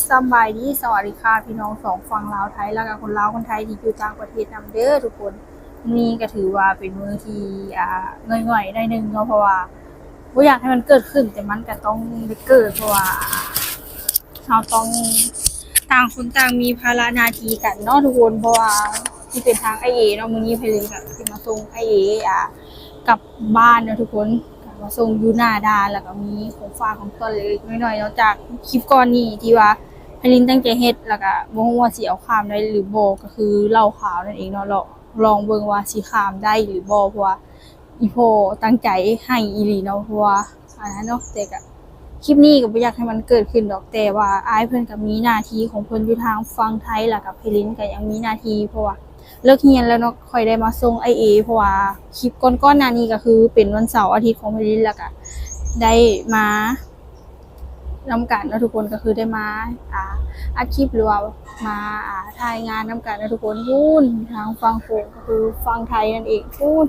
ສຳບາຍດີ ສະຫວັດດີຄ່ະ ພີ່ນ້ອງສອງຝັ່ງລາວໄທ ແລ້ວກະຄົນລາວຄົນໄທທີ່ຢູ່ຕ່າງປະເທດນຳເດີທຸກຄົນ. ມື້ນີ້ກະຖືວ່າເປັນມື້ທີ່ ອ່າ ງ່ອຍໆໜ້ອຍໜຶ່ງເນາະ ເພາະວ່າບໍ່ຢາກໃຫ້ມັນເກີດຂຶ້ນ ແຕ່ມັນກະຕ້ອງໄດ້ເກີດ ເພາະວ່າເຮົາຕ້ອງ ຕ່າງຄົນຕ່າງມີພາລະໜ້າທີ່ກັນເນາະທຸກຄົນ. ເພາະວ່າຊິເປັນທາງອ້າຍເອເນາະ ມື້ນີ້ໄພລິນກະຊິມາສົ່ງອ້າຍເອ ອ່າ ກັບບ້ານເນາະທຸກຄົນ ມາສົ່ງຢູ່ໜ້າດ່ານ ແລ້ວກະມີຂອງຝາກຂອງຕ້ອນເລັກໆນ້ອຍໆ ນອກຈາກຄລິບກ່ອນນີ້ທີ່ວ່າໄພລິນຕັ້ງໃຈເຮັດ ແລ້ວກະບໍ່ຮູ້ວ່າຊິເອົາຂ້າມໄດ້ຫຼືບໍ່ ກະຄືເຫຼົ້າຂາວນັ້ນເອງເນາະ. ລອງ ລອງເບິ່ງວ່າຊິຂ້າມໄດ້ຫຼືບໍ່ ເພາະວ່າອີ່ພໍ່ຕັ້ງໃຈໃຫ້ອີ່ຫຼີເນາະ ເພາະວ່າອັນນັ້ນເນາະ. ແຕ່ກະຄລິບນີ້ກະບໍ່ຢາກໃຫ້ມັນເກີດຂຶ້ນດອກ ແຕ່ວ່າອ້າຍເພິ່ນກະມີໜ້າທີ່ຂອງເພິ່ນຢູ່ທາງຝັ່ງໄທ ແລ້ວກະໄພລິນກະຍັງມີໜ້າທີ່ ເພາະວ່າ ເລີກຮຽນແລ້ວເນາະ ຄ່ອຍໄດ້ມາສົ່ງອ້າຍເອ ເພາະວ່າຄລິບກ່ອນໆໜ້ານີ້ກະຄືເປັນວັນເສົາອາທິດຂອງໄພລິນ ແລ້ວກະໄດ້ມານຳກັນເນາະທຸກຄົນ ກະຄືໄດ້ມາ ອ່າ ອັດຄລິບ ຫຼືວ່າມາ ອ່າ ຖ່າຍງານນຳກັນເນາະທຸກຄົນ. ພຸ້ນ ທາງຝັ່ງໂຂງກະຄືຝັ່ງໄທນັ້ນເອງ ພຸ້ນ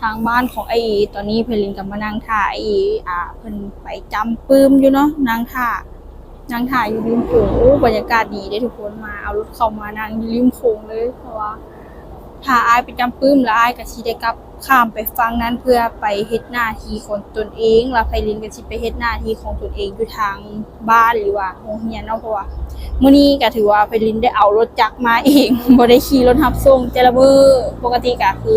ທາງບ້ານຂອງອ້າຍເອ. ຕອນນີ້ໄພລິນກະມານັ່ງຖ້າອ້າຍເອ ອ່າ ເພິ່ນໄປຈຳປຶ້ມຢູ່ເນາະ ນັ່ງຖ້າ ນັ່ງຖ້າຢູ່ລິມໂຂງ. ໂອ້ ບັນຍາກາດດີເດ້ທຸກຄົນ ມາເອົາລົດເຂົ້າມານັ່ງຢູ່ລິມໂຂງເລີຍ ເພາະວ່າຖ້າອ້າຍໄປຈຳປຶ້ມແລ້ວ ອ້າຍກະຊິໄດ້ກັບຂ້າມໄປຝັ່ງນັ້ນ ເພື່ອໄປເຮັດໜ້າທີ່ຂອງຕົນເອງ ແລ້ວໄພລິນກະຊິໄປເຮັດໜ້າທີ່ຂອງຕົນເອງຢູ່ທາງບ້ານ ຫຼືວ່າໂຮງຮຽນເນາະ. ເພາະວ່າມື້ນີ້ກະຖືວ່າໄພລິນໄດ້ເອົາລົດຈັກມາເອງ ບໍ່ໄດ້ຂີ່ລົດຮັບສົ່ງແຕ່ລະມື້. ປົກກະຕິກະຄື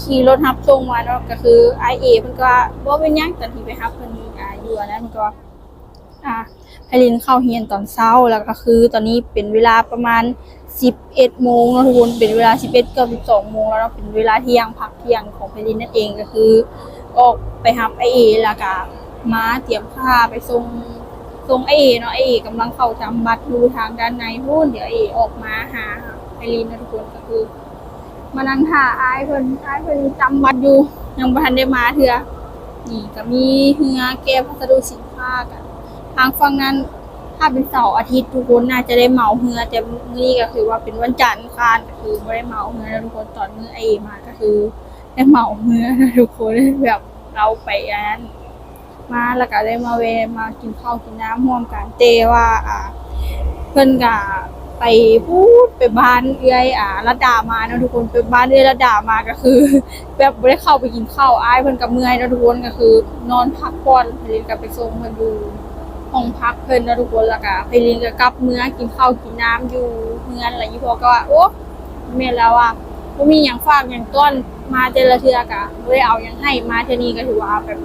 ຂີ່ລົດຮັບສົ່ງມາເນາະ ກະຄືອ້າຍເອເພິ່ນກະວ່າບໍ່ເປັນຫຍັງ ຕອນທີ່ໄປຮັບເພິ່ນ ອ່າ ຢູ່ອັນນັ້ນ ເພິ່ນກະວ່າ ອ່າ ໄພລິນເຂົ້າຮຽນຕອນເຊົ້າ ແລ້ວກະຄືຕອນນີ້ເປັນເວລາປະມານສິບເອັດໂມງເນາະທຸກຄົນ ເປັນເວລາສິບເອັດເກືອບສິບສອງໂມງແລ້ວເນາະ ເປັນເວລາທ່ຽງ ພັກທ່ຽງຂອງໄພລິນນັ້ນເອງ. ກະຄືອອກໄປຮັບອ້າຍເອ ແລ້ວກະມາຕຽມຖ້າໄປສົ່ງ ສົ່ງອ້າຍເອເນາະ ອ້າຍເອກຳລັງເຂົ້າຈຳບັດຢູ່ທາງດ້ານໃນພຸ້ນ. ດຽວອ້າຍເອອອກມາຫາໄພລິນເນາະທຸກຄົນ ກະຄື ມານັ່ງຖ້າອ້າຍເພິ່ນ ອ້າຍເພິ່ນຈຳບັດຢູ່ ຍັງບໍ່ທັນໄດ້ມາເທື່ອ. ນີ້ກະມີເຮືອແກ່ພັດສະດຸສິນຄ້າກັນທາງຝັ່ງນັ້ນ. ຖ້າເປັນເສົາອາທິດທຸກຄົນໜ້າຈະໄດ້ເໝົາເຮືອ ແຕ່ມື້ນີ້ກະຄືວ່າເປັນວັນຈັນອັງຄານ ກະຄືບໍ່ໄດ້ເໝົາເຮືອເນາະທຸກຄົນ. ຕອນມື້ອ້າຍເອມາກະຄືໄດ້ເໝົາເຮືອເນາະທຸກຄົນ ແບບເຮົາໄປອັນນັ້ນ ມາແລ້ວກະໄດ້ມາແວ່ມາກິນເຂົ້າກິນນ້ຳຮ່ວມກັນ. ແຕ່ວ່າ ອ່າ ເພິ່ນກະໄປພຸ້ນ ໄປບ້ານເອື້ອຍ ອ່າ ລັດດາມາເນາະທຸກຄົນ ໄປບ້ານເອື້ອຍລັດດາມາ ກະຄືແບບບໍ່ໄດ້ເຂົ້າໄປກິນເຂົ້າ ອ້າຍເພິ່ນກະເມື່ອຍເນາະທຸກຄົນ ກະຄືນອນພັກຜ່ອນ. ໄພລິນກະໄປສົ່ງເພິ່ນຢູ່ຫ້ອງພັກເພິ່ນເນາະທຸກຄົນ ແລ້ວກະໄພລິນກະກັບເມືອກິນເຂົ້າກິນນ້ຳຢູ່ເຮືອນ ແລ້ວອີ່ພໍ່ກະວ່າ ໂອ້ ແມ່ນແລ້ວວ່າ ບໍ່ມີຫຍັງຝາກຫຍັງຕ້ອນ ມາແຕ່ລະເທື່ອກະບໍ່ໄດ້ເອົາຫຍັງໃຫ້ ມາເທື່ອນີ້ກະຖືວ່າແບບ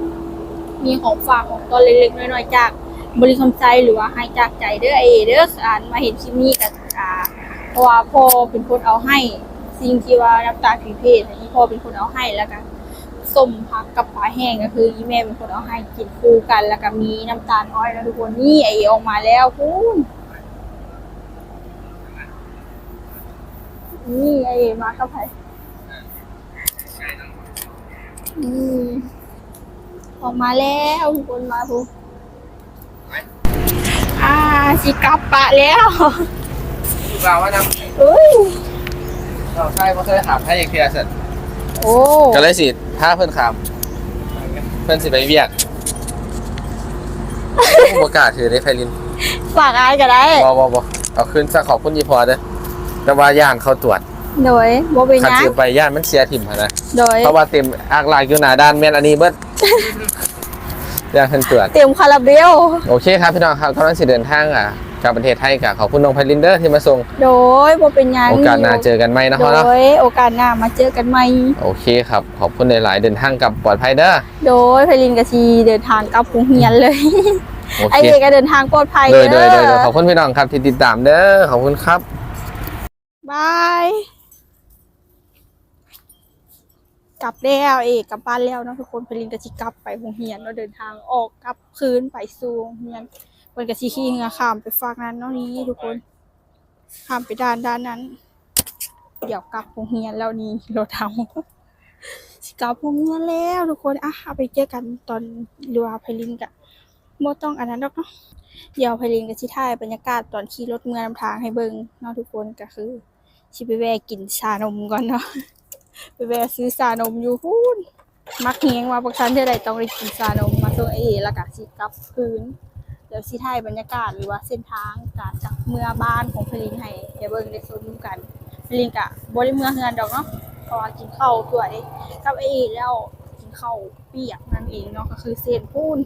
ມີຂອງຝາກຂອງຕ້ອນເລັກໆນ້ອຍໆ ຈາກບໍລິຄຳໄຊ ຫຼືວ່າໃຫ້ຈາກໃຈເດີອ້າຍເອີເດີ. ອັນມາເຫັນຄລິບນີ້ກະ ອ່າ ເພາະວ່າພໍ່ເປັນຄົນເອົາໃຫ້ ສິ່ງທີ່ວ່ານ້ຳຕາທີ່ເພດ ອີ່ພໍ່ເປັນຄົນເອົາໃຫ້ ແລ້ວກະສົ້ມຜັກກັບປາແຫ້ງ ກະຄືອີ່ແມ່ເປັນຄົນເອົາໃຫ້ກິນຄູ່ກັນ ແລ້ວກະມີນ້ຳຕານອ້ອຍເນາະທຸກຄົນ. ນີ້ອ້າຍເອອອກມາແລ້ວພຸ້ນ. ນີ້ອ້າຍເອມາກັບໃຜ? ນີ້ອອກມາແລ້ວ ທຸກຄົນມາພຸ້ນ. ອ່າ ຊິກັບປະແລ້ວ ລາວມານຳ ເອີຍ ລາວໄທບໍ່ເຄີຍຂ້າມໄທຈັກເທື່ອຊັ້ນ. ໂອ້ ກະເລີຍຊິພາເພິ່ນຂ້າມ ເພິ່ນຊິໄປວຽກ. ບໍ່ກ້າຖືເດ້ໄພລິນ ຝາກອ້າຍກະໄດ້. ບໍ່ ບໍ່ ບໍ່ ເອົາຄືນຊະ ຂອບຄຸນອີ່ພໍ່ເດີ ແຕ່ວ່າຢ້ານເຂົາຕວດ. ໂດຍ ບໍ່ເປັນຫຍັງ ຄັນຊິໄປຢ້ານມັນເສຍຖິ້ມຫັ້ນນະ. ໂດຍ ເພາະວ່າເຕັມອາກລາກຢູ່ໜ້າດ່ານແມ່ນອັນນີ້ເບິດ ຢ່າງເພິ່ນຕວດ ເຕັມຄາລາເບວ. ໂອເຄຄັບພີ່ນ້ອງຄັບ ກຳລັງຊິເດີນທາງ ອ່າ ກັບປະເທດໄທ ກະຂອບຄຸນນ້ອງໄພລິນເດີທີ່ມາສົ່ງ. ໂດຍ ບໍ່ເປັນຫຍັງ ໂອກາດໜ້າເຈີກັນໃໝ່ເນາະ. ໂດຍ ໂອກາດໜ້າມາເຈີກັນໃໝ່. ໂອເຄຄັບ ຂອບຄຸນຫຼາຍໆ ເດີນທາງກັບປອດໄພເດີ. ໂດຍ ໄພລິນກະຊິເດີນທາງກັບໂຮງຮຽນເລີຍ. ໂອເຄ ອ້າຍເອກະເດີນທາງປອດໄພເດີ. ໂດຍ ໂດຍ ໂດຍ ຂອບຄຸນພີ່ນ້ອງຄັບທີ່ຕິດຕາມເດີ ຂອບຄຸນຄັບ. ບາຍ. ກັບແລ້ວ ເອກັບບ້ານແລ້ວເນາະທຸກຄົນ. ໄພລິນກະຊິກັບໄປໂຮງຮຽນເນາະ ເດີນທາງອອກກັບຄືນໄປສູ່ໂຮງຮຽນ. ເພິ່ນກະຊິຂີ່ເຮືອຂ້າມໄປຟາກນັ້ນເນາະ ນີ້ທຸກຄົນ ຂ້າມໄປດ່ານ ດ່ານນັ້ນ. ດຽວກັບໂຮງຮຽນແລ້ວນີ້ ລົດເຮົາຊິກັບໂຮງຮຽນແລ້ວທຸກຄົນ. ອ່ະ ເຮົາໄປເຈີກັນຕອນ ຫຼືວ່າໄພລິນກະ ບໍ່ຕ້ອງອັນນັ້ນດອກເນາະ. ດຽວໄພລິນກະຊິຖ່າຍບັນຍາກາດຕອນຂີ່ລົດເມືອນຳທາງໃຫ້ເບິ່ງເນາະທຸກຄົນ. ກະຄືຊິໄປແວ່ກິນຊານົມກ່ອນເນາະ ໄປແວ່ຊື້ຊານົມຢູ່ພຸ້ນ. ມັກແຮງວ່າ ບັກຊັນເທື່ອໃດຕ້ອງໄດ້ກິນຊານົມ ມາສົ່ງອ້າຍເອ ແລ້ວກະຊິກັບຄືນ. ດຽວຊິຖ່າຍບັນຍາກາດ ຫຼືວ່າເສັ້ນທາງການກັບເມືອບ້ານຂອງໄພລິນໃຫ້ໄດ້ເບິ່ງໄດ້ຊົມນຳກັນ. ໄພລິນກະບໍ່ໄດ້ເມືອເຮືອນດອກເນາະ ເພາະວ່າກິນເຂົ້າຖ້ວຍກັບອ້າຍເອແລ້ວ ກິນເຂົ້າປຽກນັ້ນເອງເນາະ ກໍຄືເສັ້ນພຸ້ນ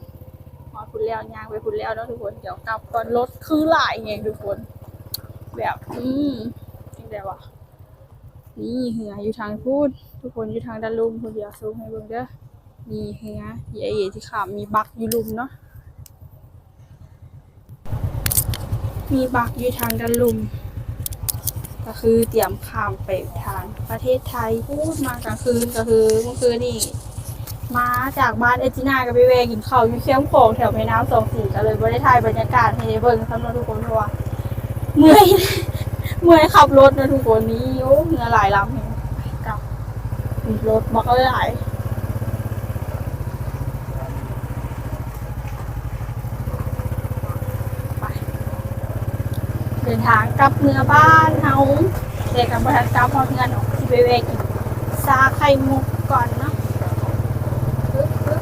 ຮອດພຸ້ນແລ້ວ ຍ່າງໄປພຸ້ນແລ້ວເນາະທຸກຄົນ. ດຽວກັບກ່ອນ ລົດຄືຫຼາຍແຮງທຸກຄົນ ແບບ ອືມ ຈັ່ງໃດວະ. ນີ້ເຮືອຢູ່ທາງພຸ້ນທຸກຄົນ ຢູ່ທາງດ້ານລຸ່ມພຸ້ນ. ດຽວຊູມໃຫ້ເບິ່ງເດີ. ນີ້ເຮືອທີ່ອ້າຍເອຊິຂ້າມ ມີບັກຢູ່ລຸ່ມເນາະ ມີບັກຢູ່ທາງດ້ານລຸ່ມ ກໍຄືຕຽມຂ້າມໄປທາງປະເທດໄທພຸ້ນ. ມາກາງຄືນ ກໍຄືເມື່ອຄືນນີ້ ມາຈາກບ້ານເອຈິນາ ກໍໄປແວ່ກິນເຂົ້າຢູ່ແຄມຂອງແຖວແມ່ນ້ຳສອງສີ ກໍເລີຍບໍ່ໄດ້ຖ່າຍບັນຍາກາດໃຫ້ໄດ້ເບິ່ງຊ້ຳເນາະທຸກຄົນ ເພາະວ່າເມື່ອຍ ເມື່ອຍຂັບລົດເນາະທຸກຄົນ. ນີ້ ໂອ້ ເຮືອຫຼາຍລຳແຮງ ກັບ ລົດບັກຫຼາຍ. ໄປ ເດີນທາງກັບເມືອບ້ານເຮົາ ແຕ່ກໍບໍ່ທັນກັບຮອດເຮືອນດອກ ຊິໄປແວ່ກິນຊາໄຂ່ມຸກກ່ອນເນາະ. ປຶບ ປຶບ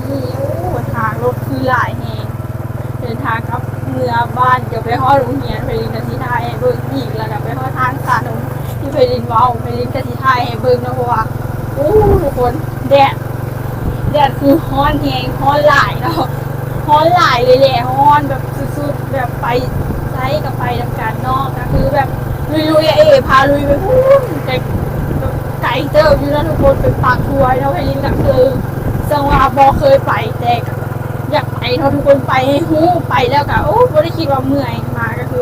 ນີ້ ໂອ້ ທາງລົດຄືຫຼາຍແຮງ. ເດີນທາງກັບເມືອບ້ານ ຈະໄປຮອດໂຮງຮຽນ ໄພລິນກໍຊິຖ່າຍໃຫ້ເບິ່ງອີກ ແລ້ວກໍໄປຮອດຮ້ານຊານົມທີ່ໄພລິນເວົ້າ ໄພລິນກໍຊິຖ່າຍໃຫ້ເບິ່ງເນາະ ເພາະວ່າ ໂອ້ ທຸກຄົນ ແດດ ແດດຄືຮ້ອນແຮງ ຮ້ອນຫຼາຍເນາະ ຮ້ອນຫຼາຍເລີຍແຫຼະ ຮ້ອນແບບສຸດໆ ແບບໄປໃສກໍໄປນຳກັນເນາະ ກໍຄືແບບລຸຍໆ ເອພາລຸຍໄປພຸ້ນ ໄກ ໄກເຕີບຢູ່ເນາະທຸກຄົນ ໄປປາກຖ້ວຍເນາະ. ໄພລິນກໍຄື ເຊິ່ງວ່າບໍ່ເຄີຍໄປ ແຕ່ກໍຢາກໄປເນາະທຸກຄົນ ໄປໃຫ້ຮູ້ ໄປແລ້ວກໍ ໂອ້ ບໍ່ໄດ້ຄິດວ່າເມື່ອຍ ມາກໍຄື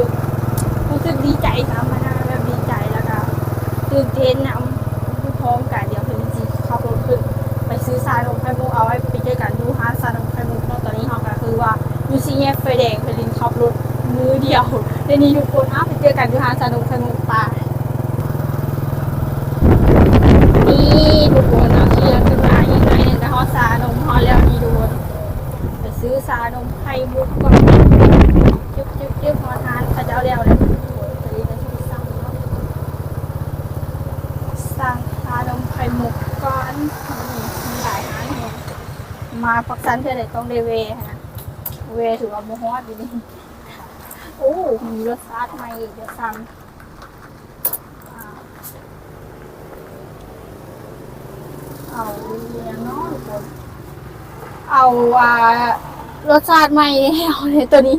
ຮູ້ສຶກດີໃຈ ສຳມະນາແບບດີໃຈ ແລ້ວກໍຕື່ນເຕັ້ນນຳ ພ້ອມກັນ. ດຽວໄພລິນຊິຂັບລົດຂຶ້ນໄປຊື້ຊານົມໄຂ່ມຸກ ເອົາໄວ້ໄປເຈີກັນຢູ່ຮ້ານຊານົມໄຂ່ມຸກເນາະ. ຕອນນີ້ເຮົາກໍຄືວ່າຢູ່ສີ່ແຍກໄຟແດງ ໄພລິນຂັບລົດມື້ດຽວ ດຽວນີ້ທຸກຄົນ ເອົາ ໄປເຈີກັນຢູ່ຮ້ານຊານົມໄຂ່ມຸກ ໄປ. ນີ້ທຸກຄົນເນາະ ຂີ່ລົດຂຶ້ນມາອີກໜ້ອຍໜຶ່ງກໍຮອດຊານົມ ຮອດແລ້ວນີ້ທຸກຄົນ ໄປຊື້ຊານົມໄຂ່ມຸກກ່ອນ. ຈຶບໆໆ ຮອດຮ້ານເຂົາເຈົ້າແລ້ວເດ້ທຸກຄົນ ໄພລິນກໍຊິໄປສັ່ງເນາະ ສັ່ງຊານົມໄຂ່ມຸກກ່ອນ. ນີ້ມີຫຼາຍຮ້ານແຮງ ມາປາກຊັນເທື່ອໃດຕ້ອງໄດ້ແວ່ຫັ້ນນະ ບໍ່ແວ່ຖືວ່າບໍ່ຮອດຢູ່ນີ້. ໂອ້ ມີລົດຊາດໃໝ່ອີກ ດຽວສັ່ງ ອ່າ ເອົາອີ່ຫຍັງເນາະທຸກຄົນ ເອົາ ອ່າ ລົດຊາດໃໝ່ ເອົາໂຕນີ້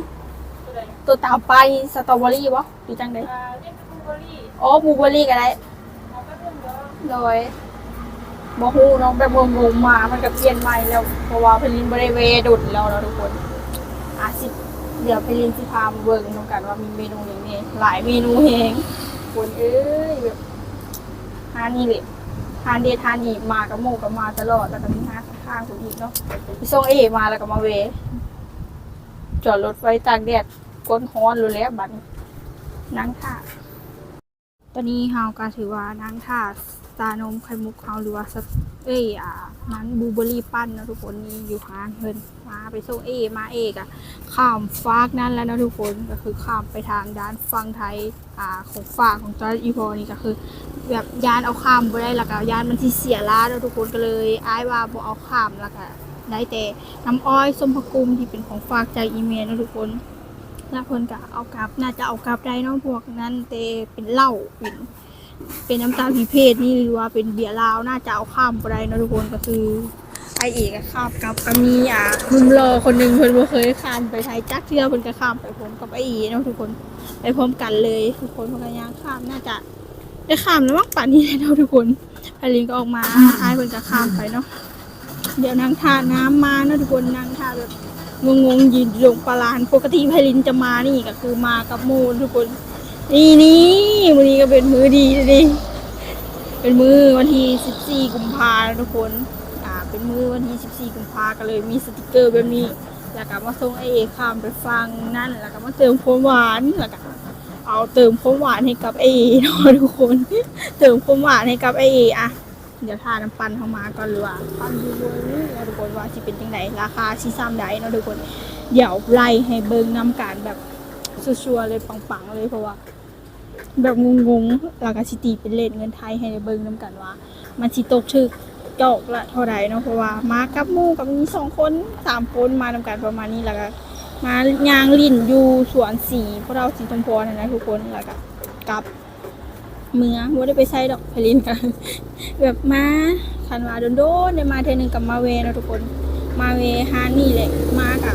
ໂຕຕາມປ້າຍ ສະຕໍເບີຣີບໍ ຫຼືຈັ່ງໃດ? ອ່າ ເປັນບລູເບີຣີ ອໍ ບລູເບີຣີກໍໄດ້ ໂດຍ ບໍ່ຮູ້ເນາະ ແບບງົງໆ ມາມັນກໍປ່ຽນໃໝ່ແລ້ວ ເພາະວ່າໄພລິນບໍ່ໄດ້ແວ່ດົນແລ້ວເນາະທຸກຄົນ. ອາ ຊິ ດຽວໄພລິນຊິພາມາເບິ່ງນຳກັນວ່າມີເມນູຫຍັງແດ່ ຫຼາຍເມນູແຮງ ຄົນເອີຍ ແບບຮ້ານນີ້ແຫຼະ ຮ້ານເດັດຮ້ານດີ ມາກັບໝູ່ກໍມາຕະຫຼອດ ແລ້ວກໍມີຮ້ານຂ້າງໆ ພຸ້ນອີກເນາະ. ໄປສົ່ງເອມາແລ້ວກໍມາແວ່ ຈອດລົດໄວ້ຕາກແດດ ກົ້ນຮ້ອນໂລດແຫຼະບັດນີ້ ນັ່ງຖ້າ. ຕອນນີ້ເຮົາກໍຖືວ່ານັ່ງຖ້າຊານົມໄຂ່ມຸກເຮົາ ຫຼືວ່າ ເອີຍ ອ່າ ມັນບລູເບີຣີປັ່ນເນາະທຸກຄົນ ນີ້ຢູ່ຮ້ານເພິ່ນ ມາໄປສົ່ງເອ ມາເອກະຂ້າມຟາກນັ້ນແລ້ວເນາະທຸກຄົນ ກໍຄືຂ້າມໄປທາງດ້ານຝັ່ງໄທ ອ່າ ຂອງຝາກຂອງຕອນອີ່ພໍນີ້ ກໍຄືແບບຢ້ານເອົາຂ້າມບໍ່ໄດ້ ແລ້ວກໍຢ້ານມັນຊິເສຍລາເນາະທຸກຄົນ ກໍເລີຍອ້າຍວ່າບໍ່ເອົາຂ້າມ ແລ້ວກໍໄດ້ແຕ່ນ້ຳອ້ອຍ ສົ້ມຜັກກຸມ ທີ່ເປັນຂອງຝາກຈາກອີ່ແມ່ເນາະທຸກຄົນ. ແລ້ວເພິ່ນກໍເອົາກັບ ໜ້າຈະເອົາກັບໄດ້ເນາະ ພວກນັ້ນ ແຕ່ເປັນເຫຼົ້າ ເປັນ ເປັນນ້ຳຕານພິເພດນີ້ ຫຼືວ່າເປັນເບຍລາວ ໜ້າຈະເອົາຂ້າມບໍ່ໄດ້ເນາະທຸກຄົນ. ກໍຄືອ້າຍເອກໍຂ້າມກັບ ກໍມີ ອ່າ ໜຸ່ມຫຼໍ່ຄົນໜຶ່ງ ເພິ່ນບໍ່ເຄີຍຂ້າມໄປໄທຈັກເທື່ອ ເພິ່ນກໍຂ້າມໄປພ້ອມກັບອ້າຍເອເນາະທຸກຄົນ ໄປພ້ອມກັນເລີຍທຸກຄົນ. ເພິ່ນກໍຍ່າງຂ້າມ ໜ້າຈະໄດ້ຂ້າມແລ້ວມັ້ງ ປານນີ້ແຫຼະເນາະທຸກຄົນ. ໄພລິນກໍອອກມາ ອ້າຍເພິ່ນກໍຂ້າມໄປເນາະ. ດຽວນັ່ງຖ້ານ້ຳມາເນາະທຸກຄົນ ນັ່ງຖ້າແບບງົງໆ ຢືນລົງປາລານ. ປົກກະຕິໄພລິນຈະມານີ້ກໍຄືມາກັບໝູ່ທຸກຄົນ. ນີ້ໆ ມື້ນີ້ກໍເປັນມື້ດີເດ້ ເປັນມື້ວັນທີສິບສີ່ກຸມພາເນາະທຸກຄົນ. ອ່າ ເປັນມື້ວັນທີສິບສີ່ກຸມພາ ກໍເລີຍມີສະຕິກເກີແບບນີ້ ແລ້ວກໍມາສົ່ງອ້າຍເອຂ້າມໄປຝັ່ງນັ້ນ ແລ້ວກໍມາເຕີມຄວາມຫວານ ແລ້ວກໍເອົາເຕີມຄວາມຫວານໃຫ້ກັບອ້າຍເອເນາະທຸກຄົນ ເຕີມຄວາມຫວານໃຫ້ກັບອ້າຍເອ. ອ່ະ ດຽວຖ້ານ້ຳປັ່ນເຮົາມາກ່ອນ ຫຼືວ່າປັ່ນຢູ່ເມືອງນີ້ເນາະທຸກຄົນ ວ່າຊິເປັນຈັ່ງໃດ ລາຄາຊິສ່ຳໃດເນາະທຸກຄົນ. ດຽວໄລ່ໃຫ້ເບິ່ງນຳກັນແບບຊົວໆເລີຍ ປັງໆເລີຍ ເພາະວ່າແບບງົງໆ ແລ້ວກໍຊິຕີເປັນເລດເງິນໄທໃຫ້ໄດ້ເບິ່ງນຳກັນວ່າ ມັນຊິຕົກຖືກຈອກລະເທົ່າໃດເນາະ ເພາະວ່າມາກັບໝູ່ກໍມີສອງຄົນສາມຄົນມານຳກັນປະມານນີ້ ແລ້ວກໍ ມາຍ່າງຫຼິ້ນຢູ່ສວນສີພໍ່ເຖົ້າສີສົມພອນຫັ້ນນະທຸກຄົນ ແລ້ວກະກັບເມືອ ບໍ່ໄດ້ໄປໃສດອກ ໄປຫຼິ້ນກັນ ແບບມາ ຄັນວ່າດົນໆໄດ້ມາເທື່ອໜຶ່ງກໍມາແວ່ເນາະທຸກຄົນ ມາແວ່ຮ້ານນີ້ແຫຼະ ມາກະ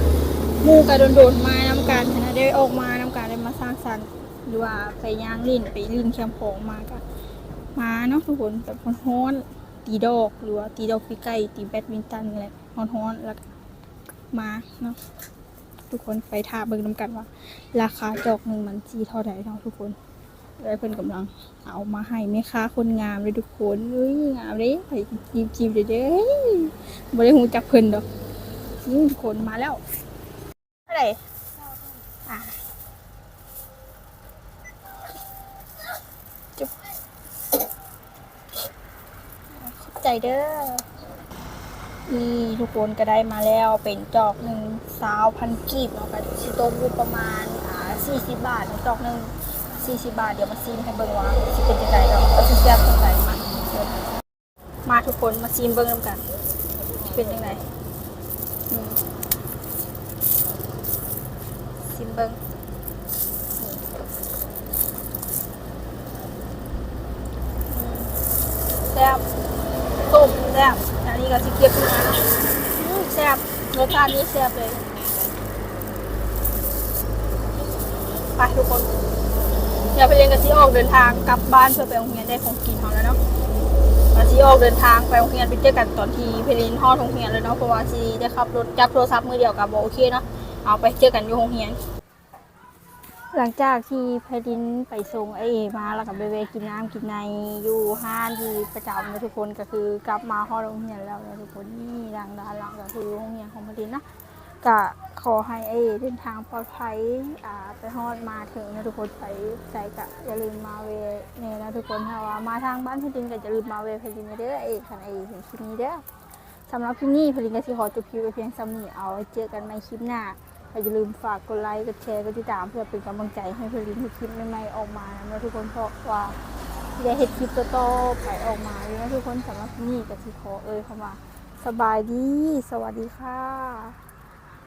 ໝູ່ກະດົນໆມານຳກັນຫັ້ນນະ ໄດ້ອອກມານຳກັນ ໄດ້ມາສັງສັນ ຫຼືວ່າໄປຍ່າງຫຼິ້ນ ໄປຫຼິ້ນແຄມຂອງມາກະ ມາເນາະທຸກຄົນ ແບບຮ້ອນໆ ຕີດອກ ຫຼືວ່າຕີດອກຕີໄກ່ ຕີແບດມິນຕັນນີ້ແຫຼະ ຮ້ອນໆ ແລ້ວກະມາເນາະ ທຸກຄົນໄປຖ້າເບິ່ງນຳກັນວ່າ ລາຄາຈອກໜຶ່ງມັນຊິເທົ່າໃດເນາະທຸກຄົນ ເອື້ອຍເພິ່ນກຳລັງເອົາມາໃຫ້ແມ່ຄ້າຄົນງາມເດ້ທຸກຄົນ ເອີຍ ງາມເດ້ ໃຜຈີບໆເດີ້ ບໍ່ໄດ້ຮູ້ຈັກເພິ່ນດອກ ນີ້ທຸກຄົນມາແລ້ວ ເທົ່າໃດ? ອ່າ ຈຸບ ຂອບໃຈເດີ້ ນີ້ທຸກຄົນ ກໍໄດ້ມາແລ້ວ ເປັນຈອກໜຶ່ງ ຊາວພັນກີບເນາະ ກໍຊິຕົກຢູ່ປະມານ ອ່າ ສີ່ສິບບາດເນາະ ຈອກໜຶ່ງ ສີ່ສິບບາດ ດຽວມາຊີມໃຫ້ເບິ່ງວ່າຊິເປັນຈັ່ງໃດເນາະ ວ່າຊິແຊບສ່ຳໃດ ມາ ມາທຸກຄົນ ມາຊີມເບິ່ງນຳກັນ ເປັນຈັ່ງໃດ? ອືມ ຊີມເບິ່ງ ອືມ ແຊບ ສົ້ມແຊບ ອັນນີ້ກໍຊິເກັບມາ ອືມ ແຊບ ລົດຊາດນີ້ແຊບເລີຍ. ໄປທຸກຄົນ ດຽວໄພລິນກໍຊິອອກເດີນທາງກັບບ້ານເພື່ອໄປໂຮງຮຽນ ໄດ້ຂອງກິນເຮົາແລ້ວເນາະ ກໍຊິອອກເດີນທາງໄປໂຮງຮຽນ ໄປເຈີກັນຕອນທີ່ໄພລິນຮອດໂຮງຮຽນເລີຍເນາະ ເພາະວ່າຊິໄດ້ຂັບລົດຈັບໂທລະສັບມື້ດຽວກໍບໍ່ໂອເຄເນາະ ເອົາ ໄປເຈີກັນຢູ່ໂຮງຮຽນ. ຫຼັງຈາກທີ່ໄພລິນໄປສົ່ງອ້າເອມາ ແລ້ວກໍໄປແວ່ກິນນ້ຳກິນໃນຢູ່ຮ້ານທີ່ປະຈຳເນາະທຸກຄົນ ກໍຄືກັບມາຮອດໂຮງຮຽນແລ້ວເນາະທຸກຄົນ ນີ້ ທາງດ້ານຫຼັງກໍຄືໂຮງຮຽນຂອງໄພລິນເນາະ ກະຂໍໃຫ້ອ້າເອເດີນທາງປອດໄພ ອ່າ ໄປຮອດມາເຖິງເນາະທຸກຄົນ ໄປໃສກະຢ່າລືມມາແວ່ແດ່ເນາະທຸກຄົນ ຖ້າວ່າມາທາງບ້ານໄພລິນກະຢ່າລືມມາແວ່ໄພລິນແດ່ເດີ ອ້າເອ ຄັນອ້າເອເຫັນຄລິບນີ້ເດີ. ສຳລັບຄລິບນີ້ໄພລິນກະຊິຂໍຈົບຄລິບໄວ້ພຽງສ່ຳນີ້ ເອົາໄວ້ເຈີກັນໃໝ່ຄລິບໜ້າ ກໍຢ່າລືມຝາກກົດໄລ ກົດແຊ ກົດຕິດຕາມ ເພື່ອເປັນກຳລັງໃຈໃຫ້ໄພລິນເຮັດຄລິບໃໝ່ໆອອກມານຳເນາະທຸກຄົນ ເພາະວ່າຊິໄດ້ເຮັດຄລິບຕໍ່ໆໄປອອກມາຢູ່ເນາະທຸກຄົນ ສຳລັບຄລິບນີ້ກະຊິຂໍເອີ່ຍຄຳວ່າ ສະບາຍດີ ສະຫວັດດີຄ່ະ.